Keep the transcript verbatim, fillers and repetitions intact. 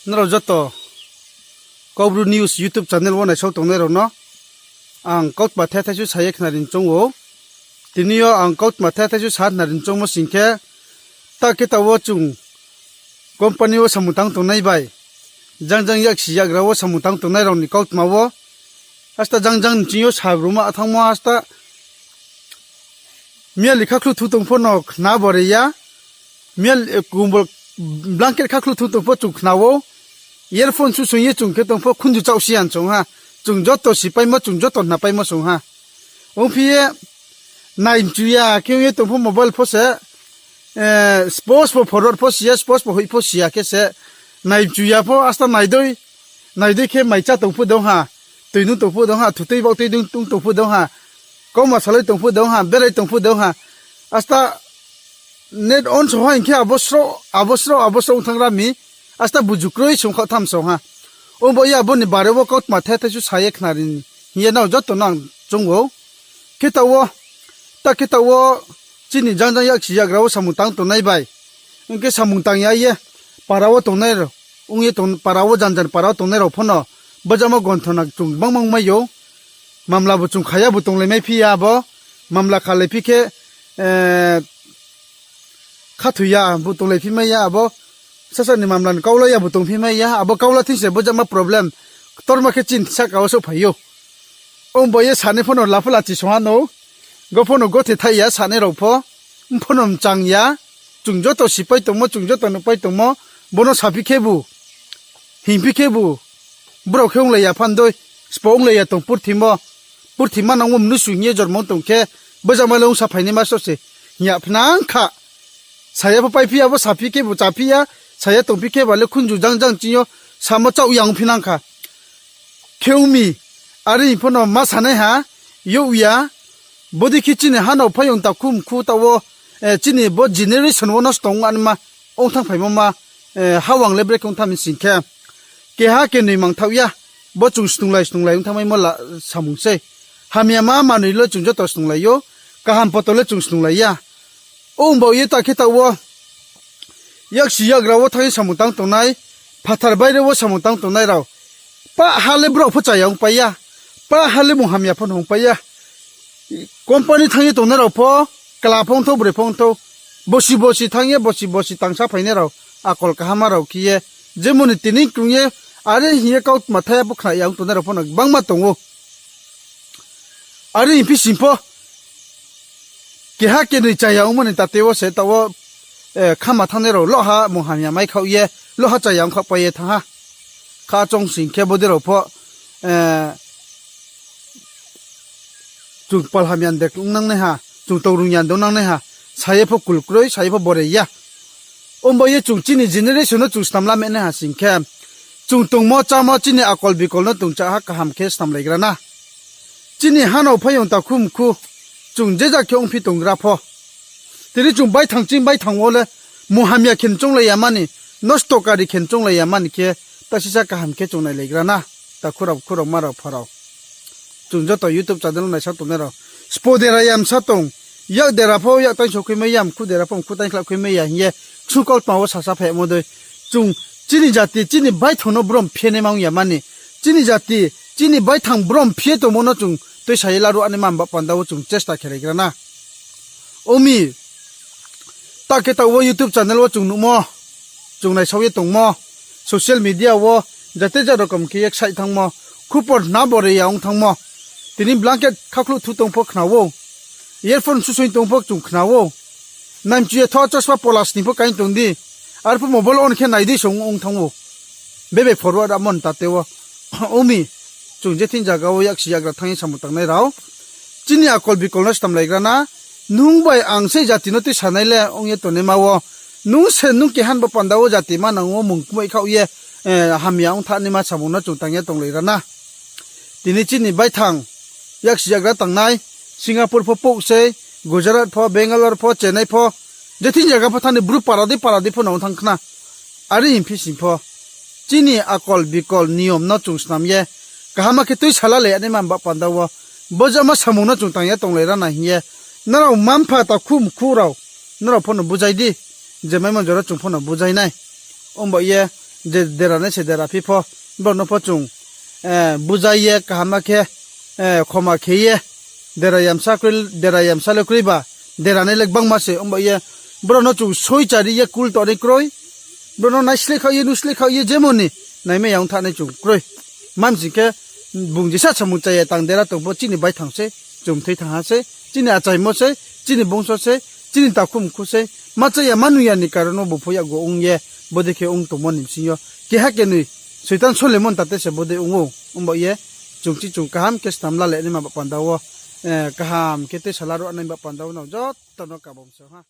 Nrao joto Kaubru News YouTube channel wo naisao tongnai rao no ang kautma the thaisu sa ye khnari choung ou. Tini yo ang kautma the thaisu sa khnari choungmo sing khe, ta khe taoh wo chung company wo samung tang tongnai bai, jang jang yaksi yagra wo samung tang tongnai rao ni kautma wo, hasta jang jang ni ching yo sagruma thanngmo hasta miali khakhluh thu tong pho no khna bo re ya. Mial, eh, kumbol blanket khakhluh thu tong pho chung khna ou. Earphone susung ye chung khe tong pho khunju chaoh si ya song ha. Chung joto sipaimo, chung joto hnapaimo song ha. Ongphi ye nai mchu ya khe ong ye tong pho mobile pho se, eh, sports pho forward pho si ya, sports pho hoih pho si ya khe se, nai mchu ya pho hasta nai dei, nai dei khe mai chá tong pho dong ha, tui nung tong pho dong ha, thutui baoh tui nung tong pho dong ha, kauma salai tong pho dong ha, berai tong pho dong ha, hasta net on so ha hing khe abo sro, abo sro, abo sro ong thanng ra mi, hasta buju kroi song khaoh tham song ha. Ongbo ye abo ni bare wo kautma the thaisu sa ye khnari hing ye nrao joto no ang choung ou. Khe taoh wo, ta khe taoh wo chini jang jang yaksi yagra wo samung tang tongnai bai, ong khe samung tang ya ye para wo tongnai rao, ong ye tong, para wo jan jan para wo tongnai rao pho no bojamo gonthona chung gbangma ongmai ou. Mamla bu chung kha ya bu tonglai mai phi ya abo, mamla khalai phi khe, eh, khathoi ya bu tonglai phi mai ya abo, sasa ni mamla ni kaulai ya bu tong phi mai ya abo, kaula thing se bojama problem ktorma khe chini sahka wo souhphai ou. Ongbo ye sanai pho no lapha lachi song ha no, go pho no gothe thaih ya sanai rao pho, mpho no mchang ya, chung joto sipai tongmo, chung joto nuhpai tongmo, bo no saphi khebu, hingphi khebu, brao khe onglai ya phan dei, sbo onglai ya tong purthimo, purthima nangmo mnusu hing ye jormo tong khe, bojama le ong saphai nai ma sro se, hing ya phnang kha. Saya pho paiphi ya, abo saphi khebu chaphi ya, saya tongphi khe ba le khunju jang jang ching yo samo chaoh ya ongphi nang kha. Khe ong mi, are hing pho no ma sanai ha, youh ya, bodei khe chini hanao phaiyong takhu mkhu taoh wo, eh, chini bo generation wo nosto ong anima, ong thanngphaimo ma, eh, hawang le brekhe ong thanng mi sing khe, keha kenoi mangthaoh ya, bo chung snunglai snunglai ong thanngmaimo la samung sei. Hamya ma manoi le chung joto snunglai ou, kaham poto le chung snunglai ya. Ongbo ye ta khe taoh wo, yaksi yagra wo thanng ye samung tang tongnai, phathar baire wo samung tang tongnai rao, pah ha le brao pho chaya ongpai ya, pah ha le munghamya pho no ongpai ya. Company thanng ye tongnai rao pho, kla pho ongthou, broi pho ongthou, bosi bosi thanng ye, bosi bosi tangsa phainai rao, akol kahama rao khe ye, jemon ni tini krung ye, are hing ye kautma thai ya pho khna ya ong tongnai rao pho no gbangma tong ou. Are hing phi sing pho, keha kenoi chaya ongmo ni tate wo se taoh wo, eh, khama thanngnai rao loha munghamya mai khaoh ye, loha chaya ongkhaohpai ye thanng ha. Kha choung sing khe bodei rao pho, eh, chung pal hamya de ongnang nai ha, chung tourung ya de ongnang nai ha, sa ye pho kul kroi, sa ye pho bore ya. Ongbo ye chung chini generation no chung snam lame nai ha sing khe, chung tongmo chámo chini akol bikol no chung chá ha kaham khe snamlaigra na. Chini hanao phaiyong takhu mkhu, chung je ja khe ongphi tonggra pho, tini chung baithang ching baithang wo le munghamya khe chounglai ya mani, nosto kari khe chounglai ya mani khe, ta sisa kaham khe chung nailaigra na, takhu rao, khu rao, ma rao, pha rao. Chung joto YouTube channel wo naisa tongnai rao, spo dera ya msa tong, yak dera pho yak tang sokhui mai ya, mkhu dera pho mkhu tang khlahkhui mai ya hing ye, ksu kautma wo sasa phaimo dei. Chung chini jati, chini baithang no brom phi ye naima ong ya mani, chini jati, chini baithang brom phi ye tongmo no chung tuisa ye laruh anima ba panda wo chung chesta khelaigra na. Ong mi, ta khe taoh wo YouTube channel wo chung nuhmo, chung naisao ye tongmo, social media wo jate ja rokom khe ye ksaih thanngmo, khupor hna bo re ya ong thanngmo, tini blanket khakhluh thu tong pho khna ou, earphone susung tong pho chung khna ou, naimchu ye tho chosma polas ni pho kaing tong di, arphuh mobile on khe nai di song ong thanng ou. Bebe forward amo ni tate wo. Ong mi, chung je thing zaga wo yaksi yagra thanng ye samung tangnai rao, chini akol bikol no stamlaigra na, nung bai ang se jati no tuisanai le ong ye tongnaima wo, nung se nung keha ni bo panda wo jati manang wo mung kmoi khaoh ye, eh, hamya ong thanngnaima samung no chung tang ye tonglaigra na. Tini chini baithang yaksi yagra tangnai, Singapore pho pouh sei, Gujarat pho, Bangalore pho, Chennai pho, je thing zaga pho thanng ni bru para dei para dei pho no ong thanng khna. Are hing phi sing pho, chini akol bikol niyom no chung snam ye, kaham khe tuisa lalai ya naima ba panda wo, bojama samung no chung tang ye tonglaigra na hing ye, nrao mma-mpha takhu mkhu rao, nrao pho no bujai di, je maimo jora chung pho no bujai nai. Ongba ye, je deranai se dera phi pho, brao no pho chung, eh, buzai ye kaham khe, eh, khoma khe ye, dera yamsa kroi, dera yamsa le kroi ba, deranai le gbangma se, ongba ye, brao no chung soi chari ye kul tongnai kroi, brao no naisleh khaoh ye, nusleh khaoh ye, jemon ni, naimai ya ong thanai chung kroi. Mamsing khe, bung jesa samung chaya tang dera tong pho chini baithang se, chung thoi thang ha se, chini achaimo se, chini bongso se, chini takhu mkhu se, ma chaya ma nuh ya ni karon wo bung pho yakgu ong ye, bodei khe ong tongmo ni bsing yo. Keha kenoi, soitan solemon tate se bodei ong ou, ongba ye, chung chi chung kaham khe stam la le naima ba panda wo, eh, kaham khe tei sala ruh naima ba panda wo no joto no kabom se ha.